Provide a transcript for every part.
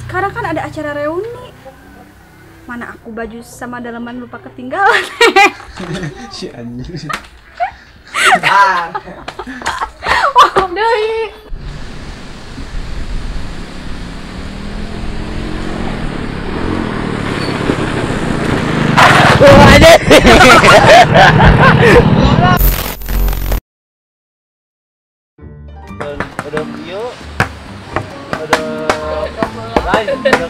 Sekarang kan ada acara reuni. Mana aku baju sama daleman lupa ketinggalan. Si anjing. Wah, deui. Ada Mio, ada lain, ada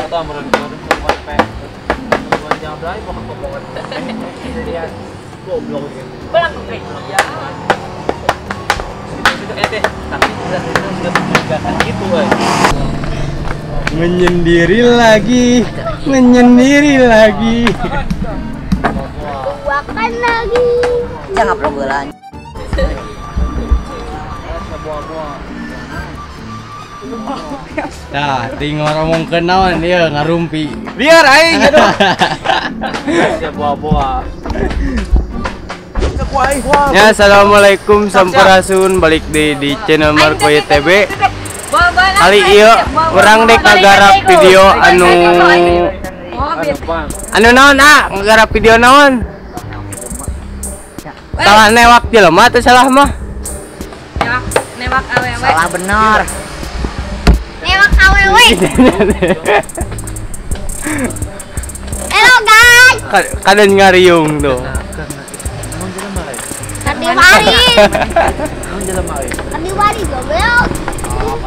atau goblok gitu. Menyendiri lagi, menyendiri lagi. Makan lagi. Jangan perlu. Nah, tinggal ngomong kenalan dia ngarumpi. Biar aing aduh. Siap buah-buah. Ya, assalamualaikum sampurasun, balik di channel Marco YTB. Kali ieu urang dek ngagarap video anu anu naon ah, ngagarap video naon? Salah newak jelema atau salah mah? Newak awewe. Salah bener. Newak awewe. Hello guys. Kaden ngariung tuh. Kandiwari. Kandiwari goblok.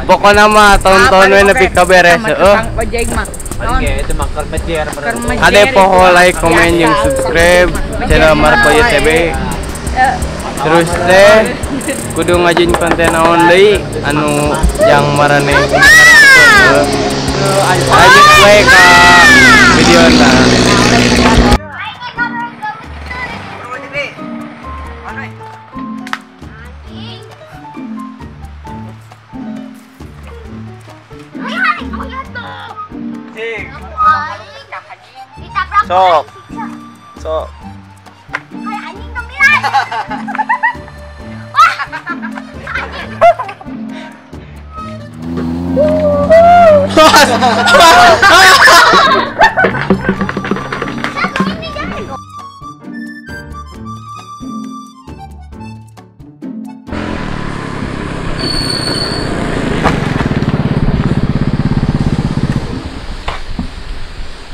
Pokoknya mah tonton we nepi ka beres heueuh. Kade poho like, komen, jeung subscribe channel Marco YTB. Terus teh kudu ngajin konten naon deui anu yang maraneh. Lanjut we ka video na. Sok. Sok. Kayak anjing gemilan. Wah. Anjing.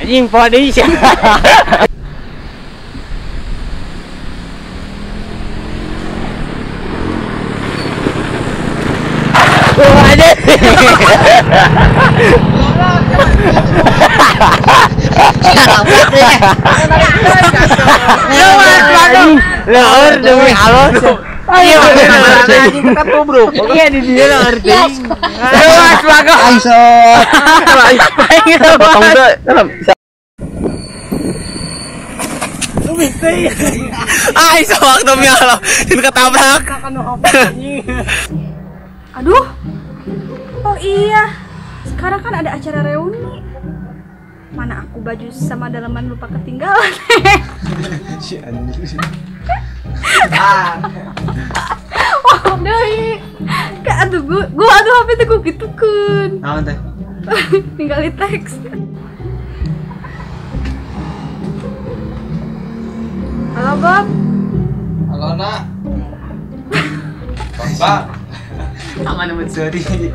Anjing poho deui sia. Leur demi Allah. Iya bener. Iya di dia leur teuing. Leuas bagus. Langsung. Potong teh. Ay, sawak demi Allah. Ini ketabrak. Aduh. Oh iya. Sekarang kan ada acara reuni. Mana aku baju sama daleman lupa ketinggalan. Si anjing. Wah, deui. Kayak aduh gua aduh HP teh gua gitukeun. Naon teh? Tinggal di teks. Halo Bob. Halo nak. Bapak. Aman amat sorry. Ini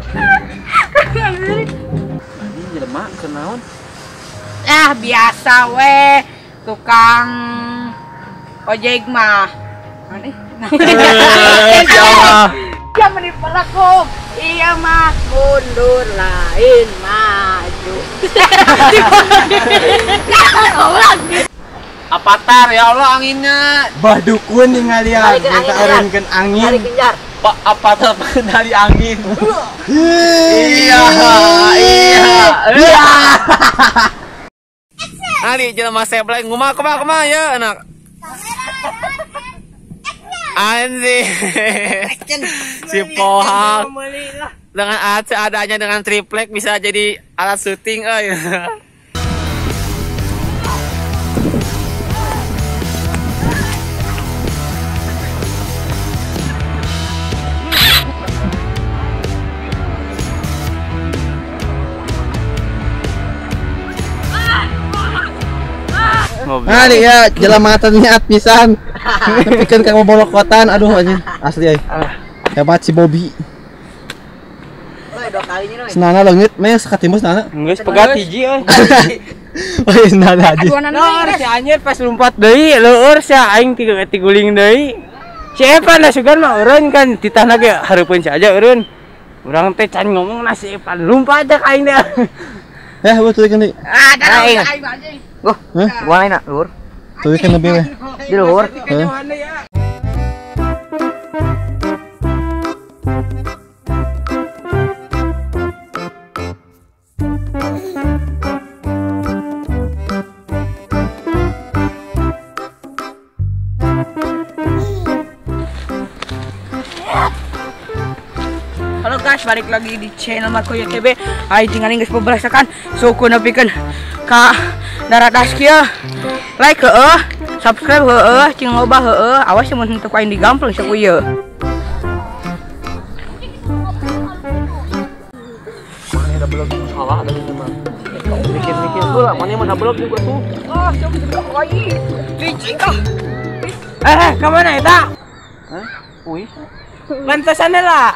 jelema kenaon? Ah biasa we tukang ojek mah. Ya menipelaku. Iya mah mundur lain maju. Avatar ya Allah anginnya. Badukun ningalian minta eureunkeun angin. Pak Avatar pengendali angin. Iya, iya. Iya. Ali jelema seblek ngumaha kumaha kumaha ya anak. Anjir. Si Pohak dengan alat seadanya dengan triplek bisa jadi alat syuting euy. Nah, dia jelema teh niat pisan. Nepikeun ka bobolokotan, aduh anjing, asli euy. Hebat si Bobby. Senana leungit meh sakatimbus nana. Geus pegat hiji euy. Wih, senana aja. Leur si anjir pas lompat deui, leur sia aing tiguling deui. Si Evan da sugan mah eureun kan titahna ge hareupeun si aja eureun. Urang teh can ngomong na si Evan lompat aja ka aing teh. Eh, gua tulikeun deui. Ah, dah aing anjing. Goh, gua lain luhur. Tulikeun lebih weh. Di luhur. Heuh. Halo guys, balik lagi di channel Marco YTB. Aing tinggal geus beberasakan suku nepikeun ka darat kieu. Like heueuh, subscribe heueuh, cing loba heueuh. Awas mun henteu ku aing digampleng saku ieu. Salah ada ini mah. Mikir-mikir tuh lah, mana yang blog juga tuh. Ah, siapa juga aing. Licin kah? Eh, ka mana eta? Hah? Uih. Pantesannya lah.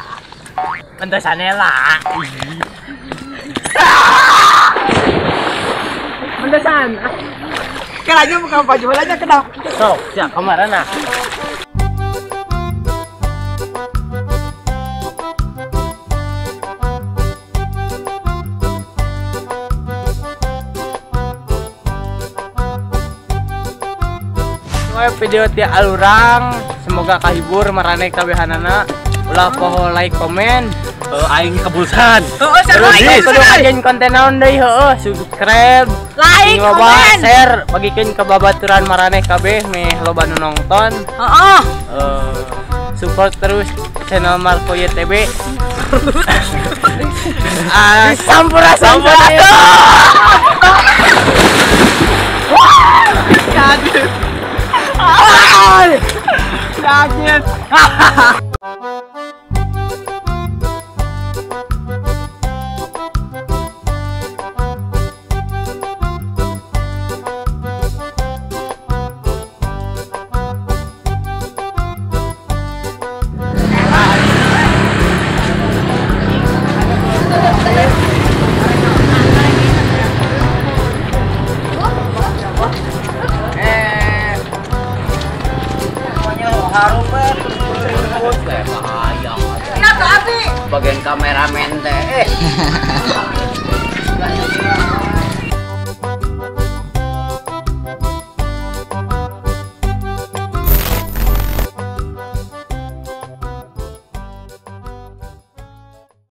Pantesannya lah. Pantesan. Kalanya bukan baju aja kenapa? Sok, siap kemarin nah. Video ti alurang, semoga kahibur maraneh kabehanana. Ulah poho like komen. Aing kebulsan. Heeh, terus kudu ngajeun konten naon deui heueuh, subscribe, like, komen, share, bagikeun ka babaturan maraneh kabeh meh loba nu nonton. Heeh. Support terus channel Marco YTB. Sampurasun. Kaget. Kaget.